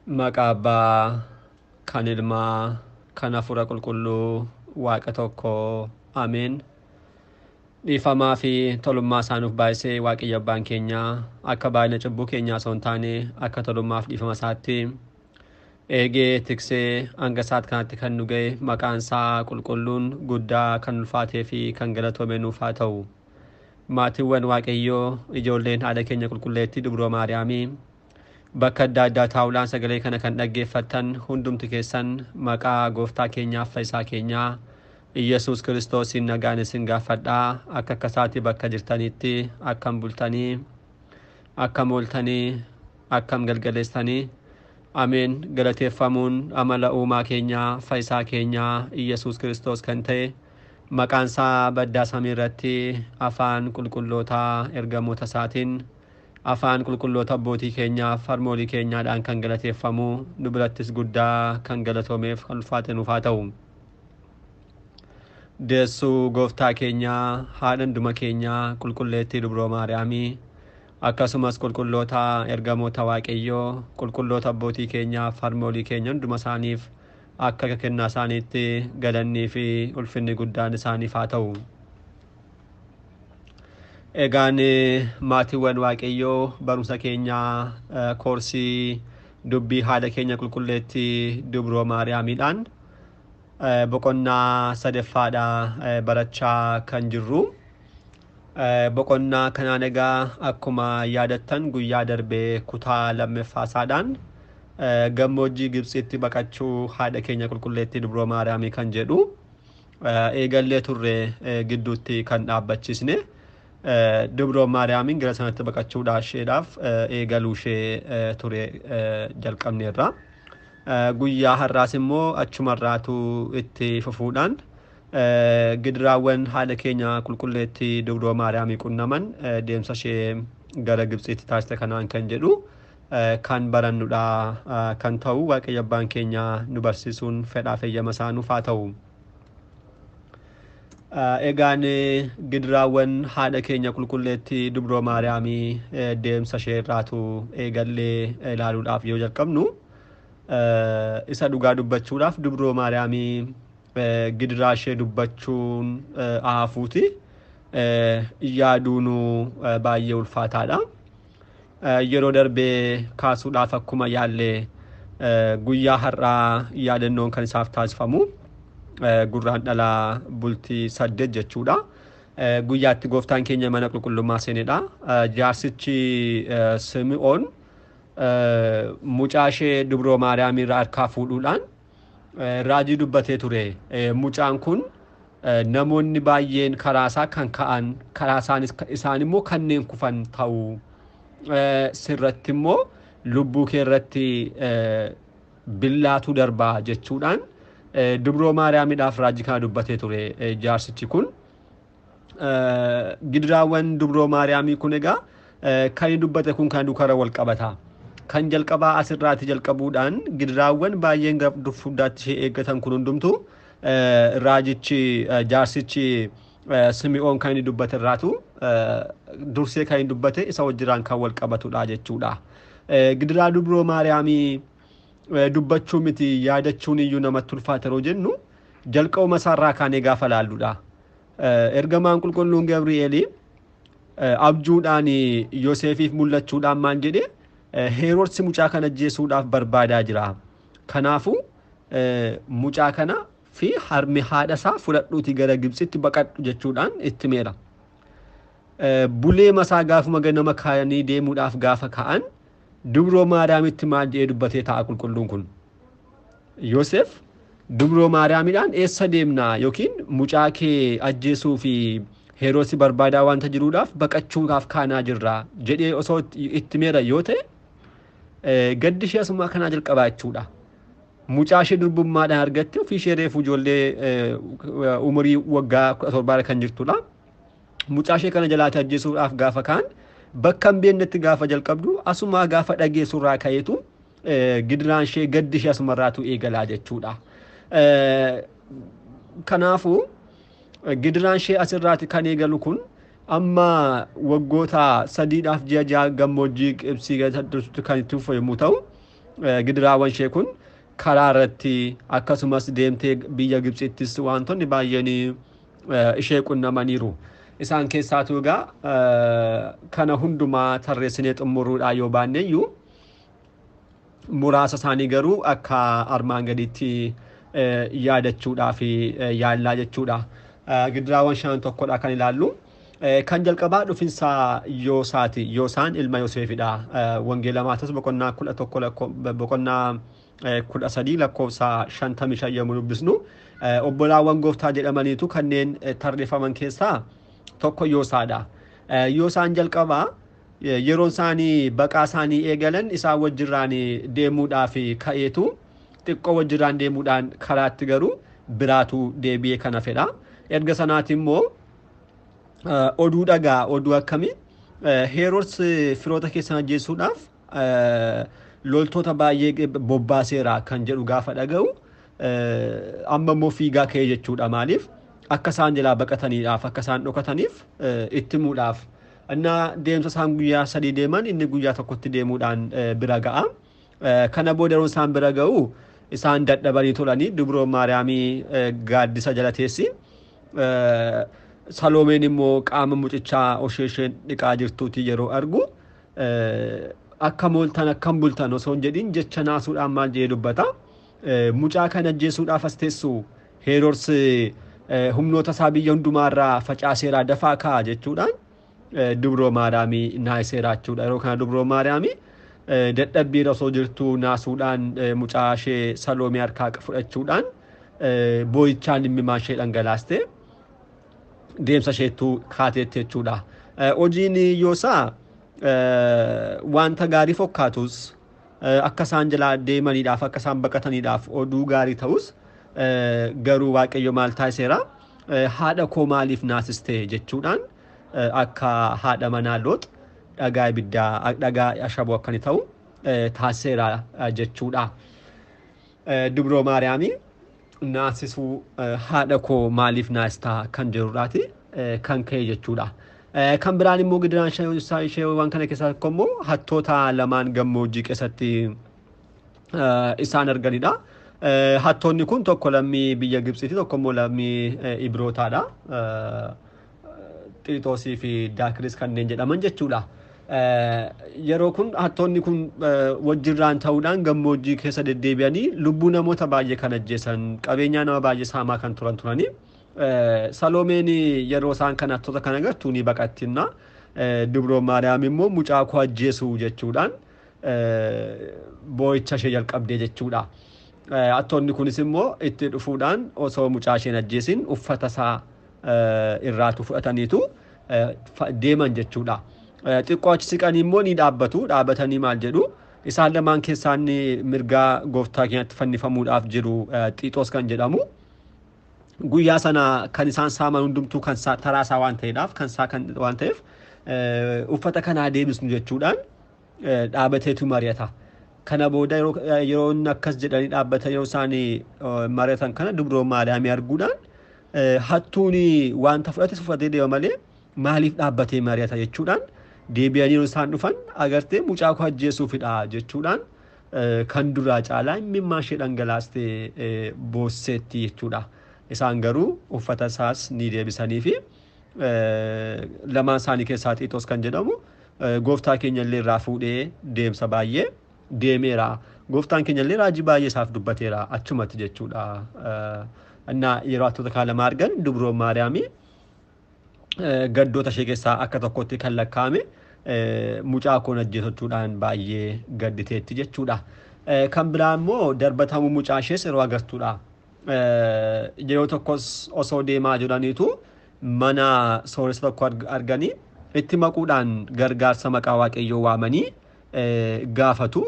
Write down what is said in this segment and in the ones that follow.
Maqaa Abbaa kan Ilmaa kan Hafuura Qulqulluu Waaqa tokko Ameen. Dhiifamaa fi tolummaa isaa nuuf baay'isee Waaqayyo Abbaan keenya akka baay'ina cubbuu keenyaa osoo hin taane akka tolummaaf dhiifama isaatti eegee tiksee hanga isaatti kanatti kan nu ga'e maqaan isaa qulqulluun guddaa kan ulfaatee fi kan galatoome nuuf haa ta'u. Maatiiwwan Waaqayyoo, ijoolleen haadha keenya qulqulleettii Dubroo Maariyaamii, bakka adda addaa taa'uudhaan sagalee kana kan dhaggeeffattan hundumti keessan maqaa gooftaa keenyaaf fayyisaa keenyaa Iyyasuus Kiristoosiin nagaan isin gaafadhaa. Akka akkasaatti bakka jirtanitti akkam bultanii, akkam ooltanii, akkam galgaleessanii? Ameen. Galateeffamuun amala uumaa keenyaa fayyisaa keenyaa Iyyasuus Kiristoos kan ta'e maqaan isaa baddaa samii irratti afaan qulqullootaa ergamoota isaatiin, afaan qulqulloota abbootii keenyaaf harmoolii keenyaadhaan kan galateeffamu, nu birattis guddaa kan galatoomeef kan ulfaate nuuf haa ta'u. Deessuu gooftaa keenyaa, haadha hunduma keenyaa qulqulleettii Dubroo Maariyaamii, akkasumas qulqulloota ergamoota Waaqayyoo, qulqulloota abbootii keenyaaf harmoolii keenya hunduma isaaniif akka kennaa isaaniitti galannii fi ulfinni guddaan isaaniif haa ta'u. Egaan maatiiwwan Waaqayyoo, barumsa keenyaa koorsii dubbii haadha keenya qulqulleettii Dubroo Maariyaamiidhaan boqonnaa sadeffaadha barachaa kan jirru. Boqonnaa kanaan egaa akkuma yaadattan guyyaa darbee kutaa lammaffaa isaadhaan gammoojjii Gibxitti baqachuu haadha keenya qulqulleettii Dubroo Maariyaamii kan jedhu eegallee turre gidduutti kan dhaabbachisne. Dubroo Maariyaamiin gara sanatti baqachuudhaa isheedhaaf eegaluu ishee ture jalqabneerra. Guyyaa har'aas immoo achumarraatu itti fufuudhaan gidiraawwan haadha keenya qulqulleettii Dubroo Maariyaamii qunnaman deemsa ishee gara Gibxiitti taasise kanaan kan jedhu kan barannudha kan ta'u Waaqayyo Abbaan keenya nu barsiisuun fedhaaf eeyyama isaa nuuf haa ta'u. Egaan gidiraawwan haadha keenya qulqulleettii Dubroo Maariyaamii deemsa ishee irraatu eegallee ilaaluudhaaf yoo jalqabnu, isa dhugaa dubbachuudhaaf Dubroo Maariyaamii gidiraa ishee dubbachuun haafuuti yaaduunuu baay'ee ulfaataadha. Yeroo darbee kaasuudhaaf akkuma yaallee guyyaa har'aa yaadannoon kan isaaf taasifamu gurraan dhalaa bultii 8 jechuudha. Guyyaatti gooftaan keenya mana qulqullummaa seenedha. Jaarsichi Simi'oon mucaa ishee Dubroo Maariyaamii irraa harkaa fuudhuudhaan raajii dubbatee ture. Mucaan kun namoonni baay'een karaa isaa kan ka'an, karaa isaan immoo kanneen kufan ta'u, sirratti immoo lubbuu kee irratti billaatu darbaa jechuudhaan Dubroo Maariyaamiidhaaf raajii kana dubbatee ture jaarsichi kun. Gidiraawwan Dubroo Maariyaamii kun egaa kan inni dubbate kun kan duukaa wal qabata. Kan jalqabaa asirraatti jalqabuudhaan gidiraawwan baay'een gara fuuldaatti ishee eeggatan kun hundumtu raajichi jaarsichi Simi'oon kan inni dubbate irraatu dursee kan inni dubbate isa wajjiraan kan wal qabatudha jechuudha. Gidiraa Dubroo Maariyaamii dubbachuu miti yaadachuun iyyuu namatti ulfaata yeroo jennu jalqabuma isaarraa kaanee gaafa laalludha. Ergamaan qulqulluun Gabri'eelii abjuudhaan Yoosefiif mul'achuudhaan maal jedhe? Heeroodsi mucaa kana ajjeesuudhaaf barbaadaa jira. Kanaafuu mucaa kana fi harmi haadha isaa fudhadhuutii gara Gibxitti baqadhu jechuudhaan itti meera. Bulee masaa gaafuma ganama kaanii deemuudhaaf gaafa ka'an Dubroo Maariyaamitti maal jedhee dubbatee ta'a qulqulluun kun? Yoosef Dubroo Maariyaamiidhaan eessa deemnaa yookiin mucaa kee ajjeesuu fi Heeroodsi barbaadaa waanta jiruudhaaf baqachuudhaaf kaanaa jirra jedhee osoo itti meera yoo ta'e gaddi ishee asumaa kanaa jalqabaa jechuudha. Mucaa ishee durbummaadhaan argatte, ofii ishee reefu ijoollee umurii waggaa 17 kan jirtudha. Mucaa ishee kana jalaatti ajjeesuudhaaf gaafa kaan bakka hin beeknetti gaafa jalqabdu asumaa gaafa dhageessurraa ka'eetu gidiraan ishee gaddi ishee asumarraatu eegalaa jechuudha. Kanaafuu gidiraan ishee asirraati kan eegalu kun amma waggoota 3dhaaf ji'a 6 gammoojjii Gibxii keessatti kan itti fufu yommuu ta'u, Gidiraawwan ishee kun karaa irratti akkasumas deemtee biyya Gibxittis wantoonni baay'een ishee qunnamaniiru. Isaan keessaatu egaa kana hundumaa tarreessinee xumuruudhaa yoo baanne iyyuu muraasa isaanii garuu akka armaan gadiitti yaadachuudhaaf yaallaa jechuudha. Gidiraawwan shanan tokkodha kan ilaallu. Kan jalqabaa dhufinsa Yoosaati. Yoosaan ilma Yoseefidha. Wangeela Maatewos boqonnaa 11 boqonnaa 13 lakkoofsa 55 yommuu dubbisnu obbolaawwan gooftaa jedhamaniitu kanneen tarreeffaman keessaa tokko Yoosaadha. Yoosaan jalqabaa yeroo isaanii baqaa isaanii eegalan isaan wajjirraan deemuudhaaf ka'eetu xiqqoo wajjirraan deemuudhaan karaatti garuu biraatu deebi'ee kana fedha. Erga sanaati immoo oduu dhagaa, oduu akkamii? Heerods firoota keessan ajjeesuudhaaf loltoota baay'ee bobbaaseera kan jedhu gaafa dhaga'u amma immoo fiigaa ka'ee jechuudha. Maaliif? Akka isaan jalaa baqataniidhaaf, akka isaan dhokataniif itti himuudhaaf. Innaa deemsa isaan guyyaa 3 deeman inni guyyaa tokkotti deemuudhaan bira ga'a. Kana booda yeroo isaan bira ga'u isaan dadhabanii tolanii dubroo Maariyaamii gaaddisa jala teessi. Saloomeen immoo qaama mucichaa oshee isheen dhiqaa jirtuuti yeroo argu akka mooltan akkam bultan osoo hin jedhin jecha naasuudhaan maal jedhee dubbata. Mucaa kana ajjeesuudhaaf as teessu Heerods humnoota isaa biyya hundumaarraa facaaseeraa dafaa ka'a jechuudhaan dubroo Maariyaamii naayiseeraa jechuudha. Yeroo kana dubroo Maariyaamii dadhabbiirra osoo jirtuu naasuudhaan mucaa ishee Saloomee harkaa fudhachuudhaan boo'ichaan imimmaan ishee dhangalaaste deemsa isheettuu kaateetti jechuudha. Hojiin Yoosaa wanta gaarii fokkaatus akka isaan jalaa deemaniidhaaf akka isaan baqataniidhaaf oduu gaarii ta'us garuu Waaqayyo maal taasiseera? Haadha koo maaliif naasiste jechuudhaan akka haadha manaa Loox dhagaa ibiddaa dhagaa ashaboo akka inni ta'u taasiseera jechuudha. Dubroo Maariyaamii naasisuu haadha koo maaliif naasistaa kan jedhudhaati kan ka'e jechuudha. Kan biraan immoo gidiraan ishee waan kana keessaa tokko immoo hattoota lamaan gammoojjii keessatti isaan arganidha. Hattoonni kun tokko lammii biyya Gibxiiti, tokko immoo lammii Ibrootaadha. Xiixoosii fi Daakiris kanneen jedhaman jechuudha. Yeroo kun hattoonni kun wajjirraan ta'uudhaan gammoojjii keessa deddeebi'anii lubbuu namoota baay'ee kan ajjeesan, qabeenyaa nama baay'ee saamaa kan turan turanii. Saloomeen yeroo isaan kan hattoota kana agartu ni baqattinna. Dubroo Maariyaam immoo mucaa koo ajjeesu jechuudhaan boo'icha ishee jalqabdee jechuudha. Hattoonni kunis immoo itti dhufuudhaan osoo mucaa isheen ajjeesin uffata isaa irraatu fudhataniitu deeman jechuudha. Xiqqoo achi siqanii immoo ni dhaabbatu. Dhaabbatanii maal jedhu? Isaan lamaan keessaa inni mirgaa gooftaa keenyatti fannifamuudhaaf jiru Xiixoos kan jedhamu. Guyyaa sana kan isaan saaman hundumtuu kan taraa isaa waan ta'eedhaaf kan isaa kan waan ta'eef uffata kanaa deebisnu jechuudhaan dhaabateetu mari'ata. Kana booda yeroo inni akkas jedhanii dhaabbatan yeroo isaan mari'atan kana dubroo Maariyaamii arguudhaan hattuun wanta fudhate uffatee deema malee maaliif dhaabbatee mari'ata jechuudhaan deebi'anii yeroo isaan dhufan agartee mucaa koo ajjeesuufidha jechuudhaan kan duraa caalaa imimmaan ishee dhangalaastee boosseetti jechuudha. Isaan garuu uffata isaas ni deebisanii fi lamaan isaanii keessaa Xiixoos kan jedhamu gooftaa keenya illee irraa fuudhee deemsa baay'ee deemeera. Gooftaan keenya illee raajii baay'ee isaaf dubbateera achumatti jechuudha. Innaa yeroo hattoota kaan lama argan dubroo Maariyaamii gaddoota ishee keessaa akka tokkotti kan lakkaa'ame mucaa koon ajjeesuudhaan baay'ee gadditeetti jechuudha. Kan biraa immoo darbatamuu mucaa ishees yeroo agartuudha. Yeroo tokkos osoo deemaa jiraniitu mana sooressa tokko arganii itti maquudhaan gargaarsa maqaa Waaqayyoo waamanii gaafatu.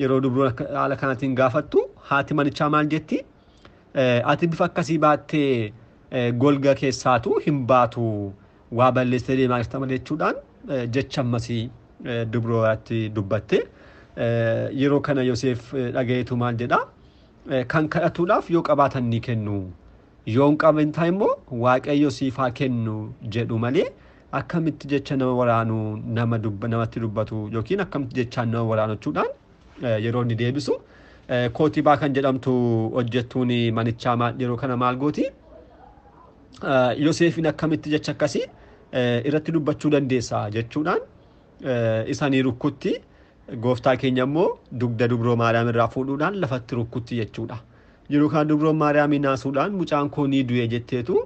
Yeroo dubroon haala kanaatiin gaafattu haati manichaa maal jetti? Ati bifa akkasii baattee golga keessaatu hin baatu waa balleessitee deemaa jirta malee jechuudhaan jecha ammasii dubrootti dubbatte. Yeroo kana Yoseef dhagayeetu maal jedhaa? Kan kadhatuudhaaf yoo qabaatan ni kennu. Yoo hin qaban ta'e immoo Waaqayyo siif haa kennu jedhu malee akkamitti jecha nama waraanu namatti dubbatu yookiin akkamitti jechaan nama waraanu jechuudhaan yeroo inni deebisu Kootibaa kan jedhamtu hojjettuun manichaa yeroo kana maal gooti? Yoseefiin akkamitti jecha akkasii irratti dubbachuu dandeessa jechuudhaan isanii rukkutti. Gooftaa keenya immoo dugda dubroo Maariyaam irraa fuudhuudhaan lafatti rukkutti jechuudha. Yeroo kana dubroo Maariyaamii naasuudhaan mucaan koo ni du'e jetteetu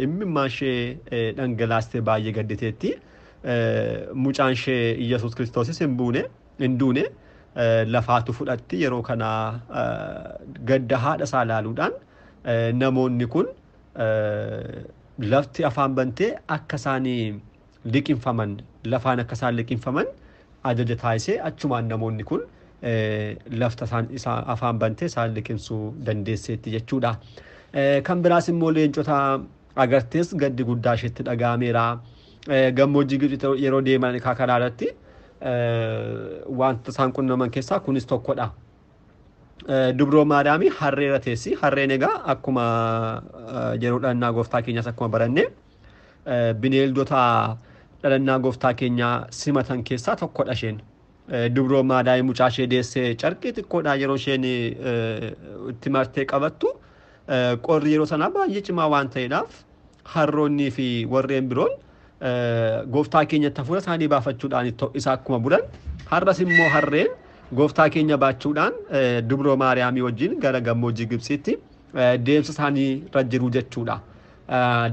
imimmaan ishee dhangalaastee baay'ee gadditeetti. Mucaan ishee Iyyasuus Kiristoosis hin buune hin duune lafaatu fudhatti. Yeroo kana gadda haadha isaa ilaaluudhaan namoonni kun lafti afaan bantee akka isaan liqinfaman lafaan akka isaan liqinfaman ajaja taasisee achumaan namoonni kun lafta isaan afaan bantee isaan liqimsuu dandeesseetti jechuudha. Kan biraas immoo leencota agartees gaddi guddaa isheetti dhaga'ameera. Gammoojjii Gibxi yeroo deeman karaa irratti wanta isaan qunnaman keessaa kunis tokkodha. Dubroo Maariyaamii harreera teessi. Harreen egaa akkuma yeroo dhalannaa gooftaa keenyaas akkuma baranne bineeldota dhalannaa gooftaa keenyaa simatan keessaa tokkodha isheen. Dubroo Maariyaamii mucaa ishee deessee carqii xiqqoodha yeroo isheen itti martee qabattu qorri yeroo sanaa baay'ee cimaa waan ta'eedhaaf harroonnii fi warreen biroon gooftaa keenyatti hafuura isaanii baafachuudhaan isa akkuma bulan har'as immoo harreen gooftaa keenya baachuudhaan dubroo Maariyaamii wajjin gara gammoojjii Gibxiitti deemsa isaanii irra jiru jechuudha.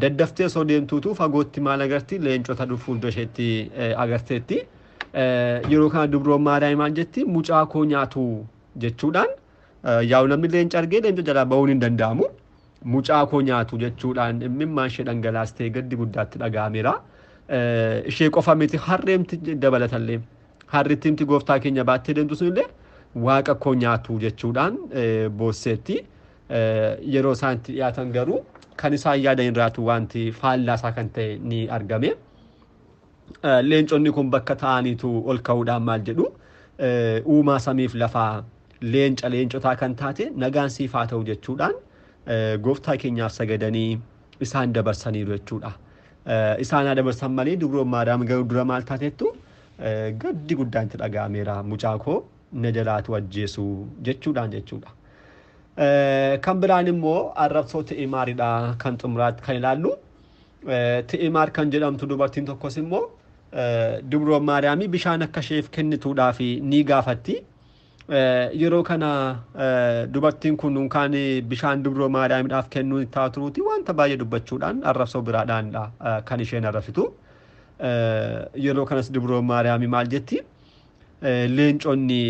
Daddaftee osoo deemtuutu fagootti maal agarti? Leencota fuuldura isheetti agarteetti. Yeroo kana dubroo Maariyaamii maal jetti? Mucaa koo nyaatu jechuudhaan yaa'u namni leenca argee leenca jalaa ba'uun hin danda'amu. Mucaa koo nyaatu jechuudhaan imimmaan ishee dhangalaastee gaddi guddaatti dhaga'ameera. Ishee qofa miti harreemti dabalatallee. Harrittiimti gooftaa keenya baattee deemtu sunillee waaqa koo nyaatu jechuudhaan boosseetti. Yeroo isaan itti dhiyaatan garuu kan isaan yaadan irraatu wanti faallaa isaa kan ta'e ni argame. Leenconni kun bakka ta'aniitu ol ka'uudhaan maal jedhu uumaa samiif lafaa leenca leencotaa kan taate nagaan siif haa ta'u jechuudhaan gooftaa keenyaaf sagadanii isaan dabarsaniiru jechuudha. Isaan haa dabarsan malee dubroo Maariyaam garuu dura maal taatettu gaddi guddaan itti dhaga'ameera mucaa koo na jalaatu ajjeesu jechuudhaan jechuudha. Kan biraan immoo arrabsoo Ti'imaaridha kan xumuraatti kan ilaallu. Ti'imaar kan jedhamtu dubartiin tokkos immoo dubroo Maariyaamii bishaan akka isheef kennituudhaaf ni gaafatti. Yeroo kana dubartiin kun dunkaan bishaan dubroo Maariyaamiidhaaf kennuu itti turuuti wanta baay'ee dubbachuudhaan arrabsoo biraadhaanidha kan isheen arrabsitu. Yeroo kanas dubroo Maariyaamii maal jetti? Leenconni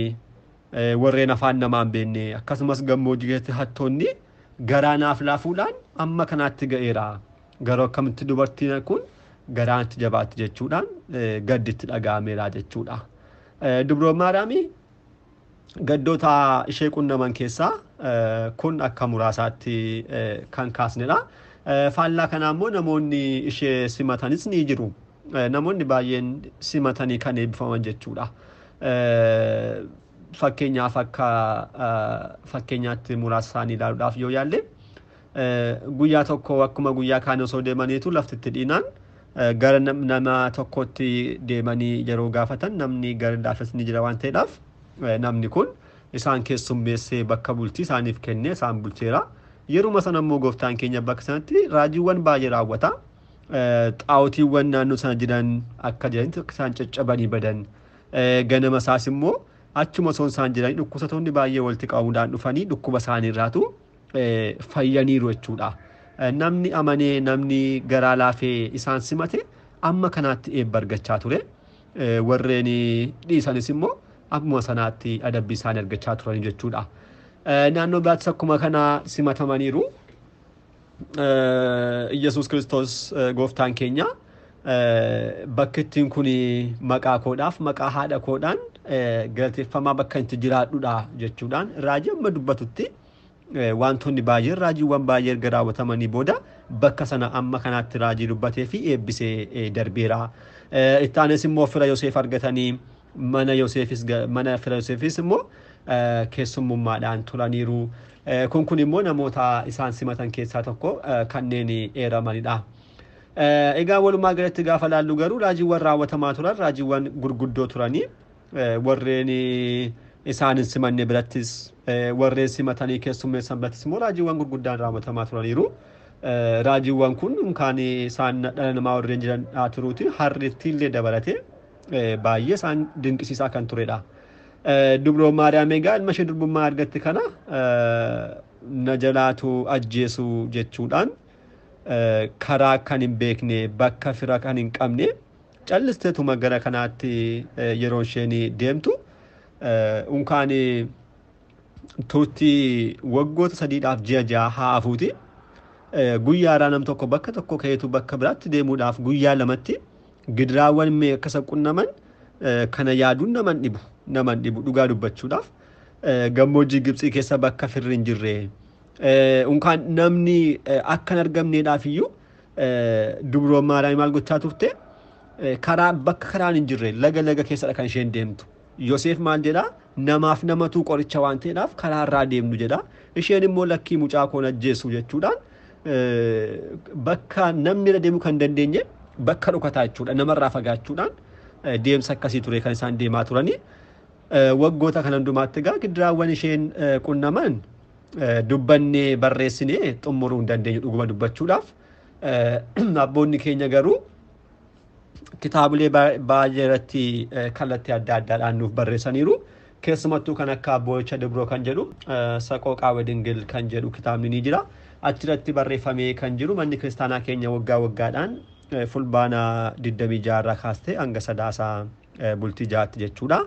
warreen afaan namaa hin beekne akkasumas gammoojjii keessatti hattoonni garaa naaf laafuudhaan amma kanaatti ga'eera. Garuu akkamitti dubartiin kun garaan itti jabaatti jechuudhaan gadditti dhaga'ameera jechuudha. Dubroo Maariyaamii gaddoota ishee qunnaman keessaa kun akka muraasaatti kan kaasnedha. Faallaa kanaa immoo namoonni ishee simatanis ni jiru. Namoonni baay'een simatanii kan eebbifaman jechuudha. Fakkeenyaaf akka fakkeenyaatti muraasa isaanii ilaaluudhaaf yoo yaalle guyyaa tokko akkuma guyyaa kaan osoo deemaniitu lafti itti dhiinaan gara nama tokkotti deemanii yeroo gaafatan namni gara laafes ni jira waan ta'eedhaaf namni kun isaan keessummeessee bakka bultii isaaniif kennee isaan bulcheera. Yeruma sana immoo gooftaan keenya bakka sanatti raajiiwwan baay'ee raawwata. Xaawutiiwwan naannoo sana jiran akka jiranitti akka isaan caccabanii badan. Ganama isaas immoo achuma osoo isaan jiranii dhukkubsattoonni baay'ee walitti qabamuudhaan dhufanii dhukkuba isaanii irraatu fayyaniiru jechuudha. Namni amanee namni garaa laafee isaan simate amma kanaatti eebba argachaa ture. Warreen dhiisanis immoo akkuma sanaatti adabbii isaanii argachaa turan jechuudha. Naannoo biraattis akkuma kana simatamaniiru. Iyyasuus Kiristoos gooftaan keenya bakka ittiin kun maqaa koodhaaf maqaa haadha koodhaan galateeffamaa bakka itti jiraadhudha jechuudhaan raajii amma dubbatutti wantoonni baay'een raajiiwwan baay'ee erga raawwatamanii booda bakka sana amma kanaatti raajii dubbatee fi eebbisee darbeera. Itti aanes immoo fira Yoseef argatanii mana Yoseefis mana fira Yoseefis immoo keessummummaadhaan turaniiru. Kun immoo namoota isaan simatan keessaa tokko kanneen eeramanidha. Egaa walumaa galatti gaafa laallu garuu raajiiwwan raawwatamaa turan raajiiwwan gurguddoo turanii warreen Isaan hin simanne birattis, warreen simatanii keessummeessan birattis immoo raajiiwwan gurguddaan raawwatamaa turaniiru. Raajiiwwan kun unkaan isaan dhala namaa warreen jiran turuuti harrittii illee dabalatee baay'ee isaan dinqisiisaa kan turedha. Dubroo Maariyaam egaa ilma ishee durbummaa argatte kana na jalaatu ajjeesu jechuudhaan karaa kan hin beekne, bakka fira kan hin qabne, callisteetuma gara kanaatti yeroo isheen deemtu, unkaan turtii waggoota 3dhaaf ji'a 6 haa hafuuti. Guyyaadhaa nam tokko bakka tokko ka'eetu bakka biraatti deemuudhaaf guyyaa 2tti gidiraawwan meeqa akka isa qunnaman kana yaaduun naman dhibu dhugaa dubbachuudhaaf. Gammoojjii Gibxii keessa bakka firri hin jirre, unkaan namni akka hin argamneedhaaf iyyuu, Dubroon Maariyaam maal gochaa turte? Karaa bakka karaan hin jirre, laga laga keessadha kan isheen deemtu. Yoseef maal jedhaa? Namaaf namatu qoricha waan ta'eedhaaf karaa irraa deemnu jedha. Isheen immoo lakkii, mucaa koon ajjeesu jechuudhaan bakka namni irra deemuu kan dandeenye, bakka dhokataa jechuudha, namarraa fagaachuudhaan deemsa akkasii ture kan isaan deemaa turanii. Waggoota kana hundumaatti egaa gidiraawwan isheen qunnaman dubbannee barreessinee xumuruu hin dandeenyu dhuguma dubbachuudhaaf. Abboonni keenya garuu kitaabilee baay'ee irratti kallattii adda addaadhaan nuuf barreessaniiru. Keessumattuu kan akka Boo'icha Dibroo kan jedhu, Saqooqaawa Dingil kan jedhu kitaabni ni jira. Achirratti barreeffamee kan jiru, manni kiristaanaa keenya waggaa waggaadhaan Fulbaana 26 irraa kaastee hanga Sadaasaa bultii 6tti jechuudha.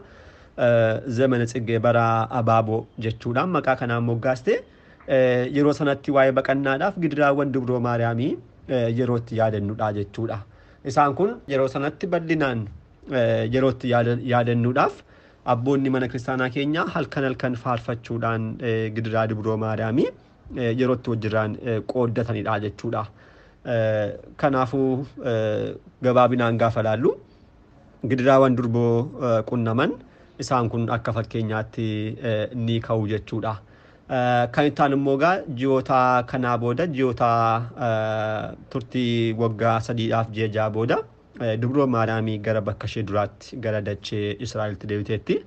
Zamana Tsiggee, bara abaaboo jechuudhaan maqaa kanaan moggaaste, yeroo sanatti waa'ee baqannaadhaaf gidiraawwan Dubroo Maariyaamii yeroo itti yaadannudha jechuudha. Isaan kun yeroo sanatti bal'inaan yeroo itti yaadannuudhaaf abboonni mana kiristaanaa keenyaa halkan halkan faarfachuudhaan gidiraa Dubroo Maariyaamii yeroo itti wajjirraan qooddatanidha jechuudha. Kanaafuu gabaabinaan gaafa laallu, gidiraawwan durboo qunnaman isaan kun akka fakkeenyaatti ni ka'u jechuudha. Kan itti aanu immoo egaa ji'oota kanaa booda, ji'oota turtii waggaa 3dhaaf ji'a 6 booda, Dubroo Maariyaamii gara bakka ishee duraatti, gara dachee Israa'elitti deebiteetti.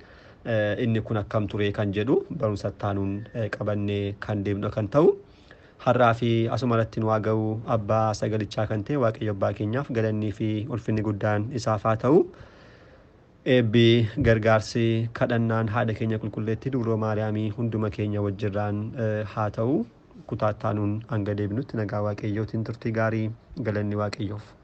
Inni kun akkam ture kan jedhu barumsa itti qabannee kan deemnu kan ta'u. Har'aa fi asuma irratti nu haa ga'u. Abbaa sagalichaa kan ta'e Waaqayyo abbaa keenyaaf galannii fi ulfinni guddaan isaaf haa ta'u. Eebbi, gargaarsi, kadhannaan haadha keenya qulqulleetti Dubroo Maariyaamii hunduma keenya wajjirraan haa ta'u. Kutaa itti aanuun hanga deebinutti nagaa Waaqayyootiin turtii gaarii. Galanni Waaqayyoof.